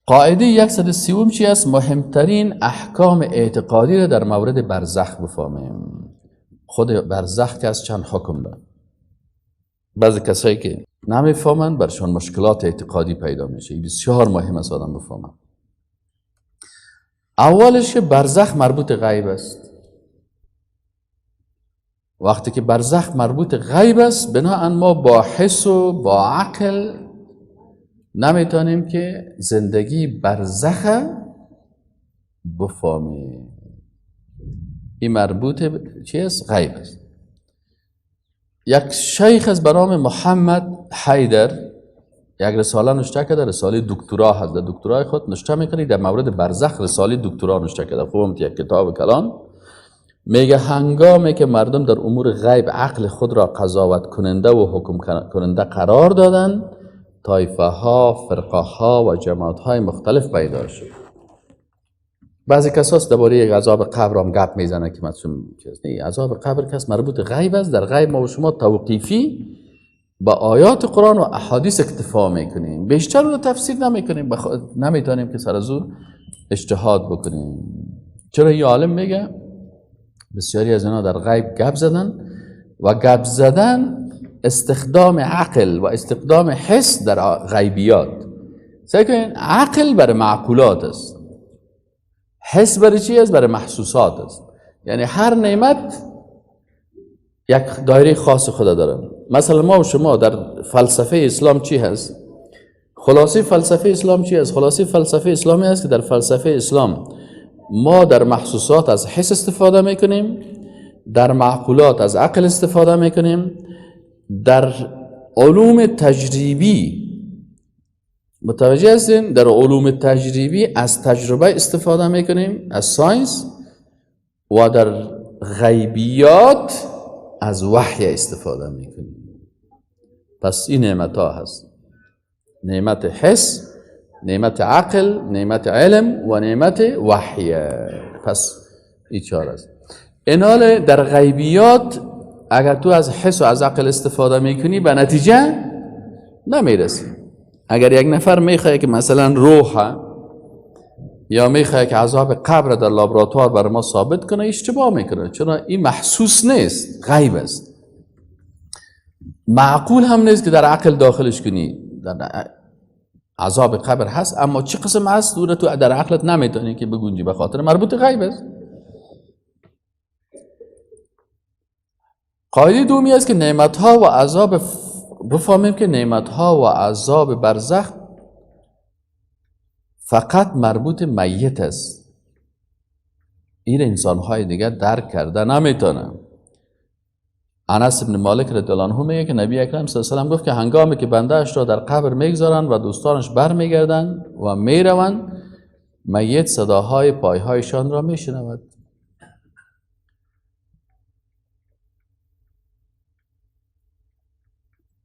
قاعده 130 چی است؟ مهمترین احکام اعتقادی را در مورد برزخ بفهمیم. خود برزخ که از چند حکم داره. بعضی کسایی که نمیفهمند برشان مشکلات اعتقادی پیدا میشه. این بسیار مهم است آدم بفهمند. اولش که برزخ مربوط غیب است. وقتی که برزخ مربوط غیب است، بناهن ما با حس و با عقل نمیتونیم که زندگی برزخ بفهمیم. این مربوط چی است؟ غیب است. یک شیخ از به نام محمد حیدر یک رساله نوشته کرده، رساله دکترا هست. در دکترای خود نوشته میکنه در مورد برزخ، رساله دکترا نوشته کرده. خوبم یک کتاب کلان. میگه هنگامی که مردم در امور غیب عقل خود را قضاوت کننده و حکم کننده قرار دادن، طایفه ها، فرقه ها و جماعت های مختلف پیدا شد. بعضی کساس درباره یک عذاب قبر هم گپ میزنه که مثلا چیز نه، عذاب قبر کس مربوط غیب است. در غیب ما و شما توقیفی با آیات قرآن و احادیث اکتفا میکنیم، بیشتر رو تفسیر نمیکنیم، نمیتونیم که سر از او اجتهاد بکنیم. چرا این عالم میگه بسیاری از اینا در غیب گپ زدن و گپ زدن استخدام عقل و استخدام حس در غیبیات. سعی کنین عقل بر معقولات است، حس برای چی است؟ برای محسوسات است. یعنی هر نعمت یک دایره خاص خود داره. مثلا ما و شما در فلسفه اسلام چی هست؟ خلاصه فلسفه اسلام چی هست؟ خلاصه فلسفه اسلامی است که در فلسفه اسلام ما در محسوسات از حس استفاده میکنیم، در معقولات از عقل استفاده میکنیم، در علوم تجریبی متوجه هستیم، در علوم تجریبی از تجربه استفاده میکنیم، از science، و در غیبیات از وحی استفاده میکنیم. پس این نعمت ها هست: نعمت حس، نعمت عقل، نعمت علم و نعمت وحی. پس این چهار است. اینال در غیبیات اگر تو از حس و از عقل استفاده میکنی به نتیجه نمیرسی. اگر یک نفر میخواد که مثلا روح یا میخواد که عذاب قبر در لابراتوار بر ما ثابت کنه، اشتباه میکنه، چون این محسوس نیست، غیب است. معقول هم نیست که در عقل داخلش کنی. در عذاب قبر هست، اما چه قسم هست دور تو در عقلت نمیتونی که بگنجی، به خاطر مربوط غیب است. قاعده دومی است که نعمتها و عذاب بفهمیم که نعمتها و عذاب برزخ فقط مربوط میت است. این انسانهای دیگر درک کرده نمیتونن. انس بن مالک رضی الله عنه میگه که نبی اکرم صلی الله علیه و سلم گفت که هنگامی که بنده اش را در قبر میگذارند و دوستانش برمیگردند و میروند، میت صداهای پایهایشان را میشنود.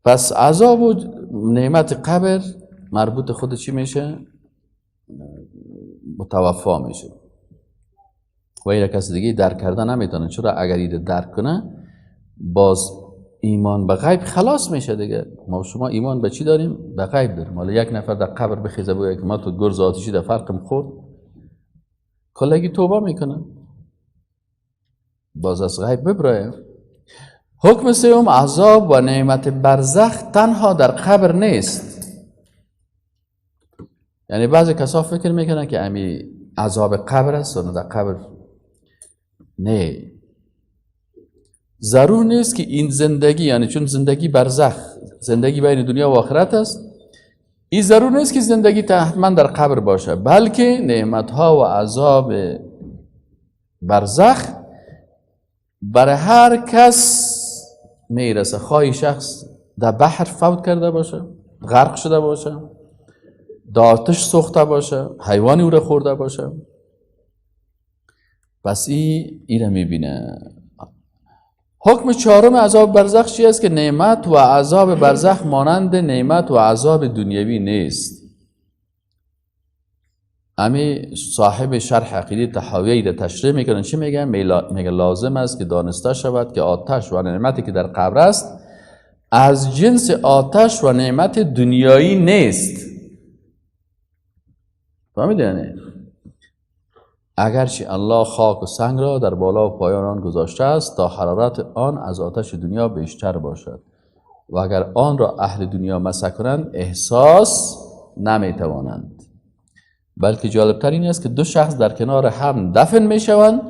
پس عذاب و نعمت قبر مربوط خود چی میشه؟ متوفا میشه و این کس دیگه درک کرده نمیتونه. چرا؟ اگر این درک کنه باز ایمان به غیب خلاص میشه دیگه. ما شما ایمان به چی داریم؟ به غیب داریم. حالا یک نفر در قبر بخیزه بگه که ما تو گرز آتشی در فرقم خورد، کلگی توبه میکنه، باز از غیب ببرایه. حکم سوم، عذاب و نعمت برزخ تنها در قبر نیست. یعنی بعضی کسا فکر میکنن که امی عذاب قبر است و در قبر. نه، ضرور نیست که این زندگی، یعنی چون زندگی برزخ، زندگی بین دنیا و آخرت است، این ضرور نیست که زندگی حتما در قبر باشه، بلکه نعمتها و عذاب برزخ برای هر کس میرسه. خواهی شخص در بحر فوت کرده باشه، غرق شده باشه، در آتش سوخته باشه، حیوانی او را خورده باشه، پس این را میبینه. حکم چهارم عذاب برزخ چی است؟ که نعمت و عذاب برزخ مانند نعمت و عذاب دنیوی نیست. امی صاحب شرح عقیده طحاویه را تشریح میکنن. چی میگن؟ میگه لازم است که دانسته شود که آتش و نعمتی که در قبر است از جنس آتش و نعمت دنیایی نیست. فهمیدی؟ یعنی اگرچه الله خاک و سنگ را در بالا و پایان آن گذاشته است تا حرارت آن از آتش دنیا بیشتر باشد و اگر آن را اهل دنیا مسح کنند احساس نمیتوانند. بلکه جالبتر این است که دو شخص در کنار هم دفن میشوند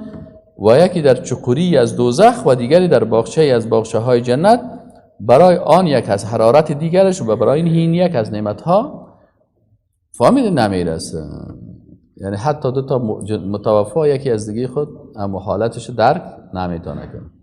و یکی در چقوری از دوزخ و دیگری در باغچه از باغچه های جنت. برای آن یک از حرارت دیگرش و برای این یک از نعمت ها، فهمید، نمیرسه. یعنی حتی دو تا متوفا یکی از دیگه خود اما حالتش درک نمیتونه کنه.